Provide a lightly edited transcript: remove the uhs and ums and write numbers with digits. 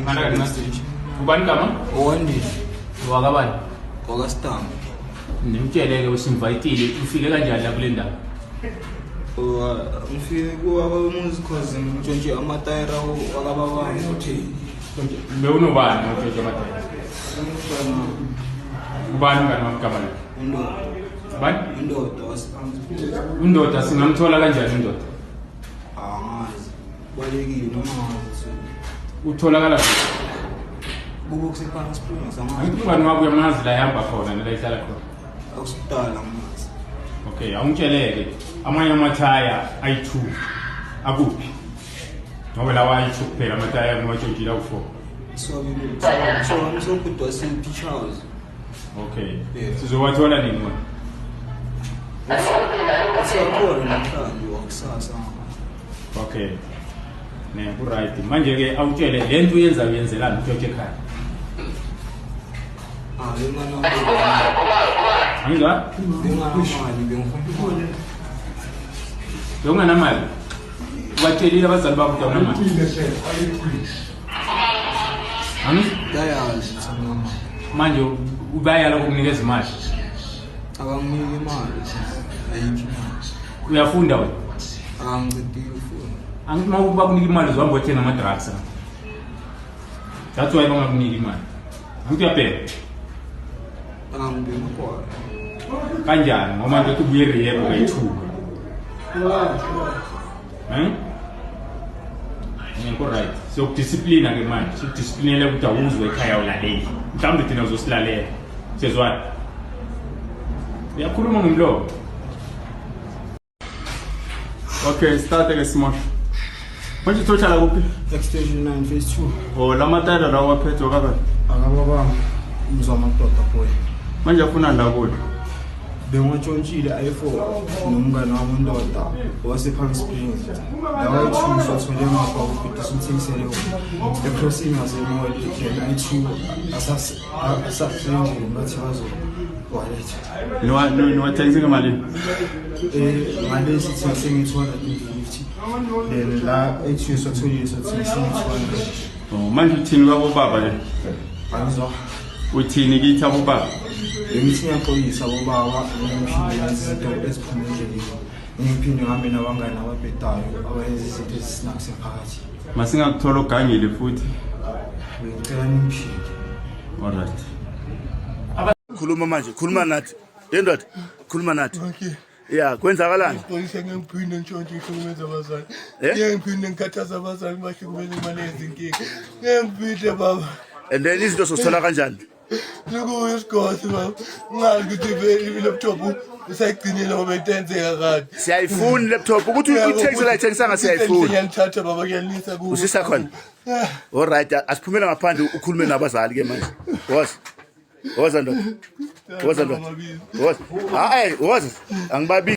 Ngana kancane. Ubani gama? Owandile. Wakabani? Wakasitamba. Nimtshele-ke usinvayitile ufike kanjani la kule ndawo? Ngifike kuwabamuzi cause ngitshontshe amatayera wakababami. Bewunobani utshontshe amatayera? Ubani umngani wakho igama lakhe? Undoda. Ubani? Undoda wasiphansi. Undoda singamthola kanjani undoda? Angazi. Balekile noma ngazi. Utholakala kuphi? Kubo kusephansi Springs angazi. Angithi umngani wakho uyamazi la ehamba khona nala ihlala khona. Akusidala ngazi. Okay, awungitsheleke amanye amathaya ayi-2 akuphi? Ngoba lawa ayi-2 kuphela amathaya ngiwatshontshile awu-4. So so so wase-Beach House. Okay. Yeah. Sizowathola nini wona? Siyakhona namhlanje wakusasa. Okay. Ne, ku right. Manje ke awutshele lento uyenza uyenzelani utshontshe ekhaya? Ah, benginganamali. Angizwa? Benginganamali bengifuna. Bewunganamali? Ubatshelile abazali bakho ukuthi awunamali? Angizwa? Bayazi ukuthi anginamali. Manje ubayala ukukunikeza imali. Abanginiki imali. Ayikho imali. Uyafunda wena? Angicedile ukufunda. Angithi uma bakunika imali uzohamba uyothenga ama-drugs. That's why bangakuniki imali. Angithi uyabheka? Angibhemi ugwayi. Kanjani ngoba nje ubuye rehab kayi-two. Eh? Ngikho right. Siyokudisciplina ke manje. Sikudisciplinele ukuthi awuzwe ekhaya ulaleli. Mhlawumbe thina uzosilalela. Siyezwana. Uyakhuluma ngomlomo. Okay, start ke Simosh. Manje uthotshala kuphi? Extension 9 phase 2. Oh, lamatayela lawa aphethwe kabani? Akababami umzwa amadoda boy. Manje afuna la kulo. Bengiwatshontshile i-4 nomngane wami undoda wase-Palm Springs. Lawa ayi-two siwathole ngapha ubhuti simthengisele wona. E-crossing yasemall then ayi-two asasendlini bathi bazowaletha. Niwathengise ngemalini? Eh, ngalesi thengise nge-250 then la ayi-two siwatholile siwathengise nge-200. Oh, manje uthini kwabobaba ke? Angizwa. Uthini kithi abobaba? Bengithi ngiyaxolisa bobaba ngiphinde ngenze izinto eziphume endleleni. Ngiphinde ngihambe nabangani ababhedayo abayenza izinto ezisinakuse phakathi. Masingakuthola ugangile futhi. Bengicela nimphinde. All right. Khuluma manje, khuluma nathi. Ye ndoda, khuluma nathi. Okay. Ya, kwenzakalani? Ngixolise ngeke ngiphinde ngitshontshe ngihlukumeze abazali. Eh? Ngeke ngiphinde ngikhathaze abazali ngibahlukumeze imali yezinkinga. Ngeke ngiphinde baba. And then izinto sozithola kanjani? Sikuyo isigodi baba. Ngingazi ukuthi i-laptop usayigcinile ngoba into eyenzeka kade. Siyayifuna i-laptop ukuthi uyithengise la ithengisanga siyayifuna. Ngiyalithatha baba ngiyalisa kubo. Usisa khona. All right, asiphumele ngaphandle ukhulume nabazali ke manje. Woza. Woza ndoda. Woza ndoda. Woza. Hayi, woza. Angibabi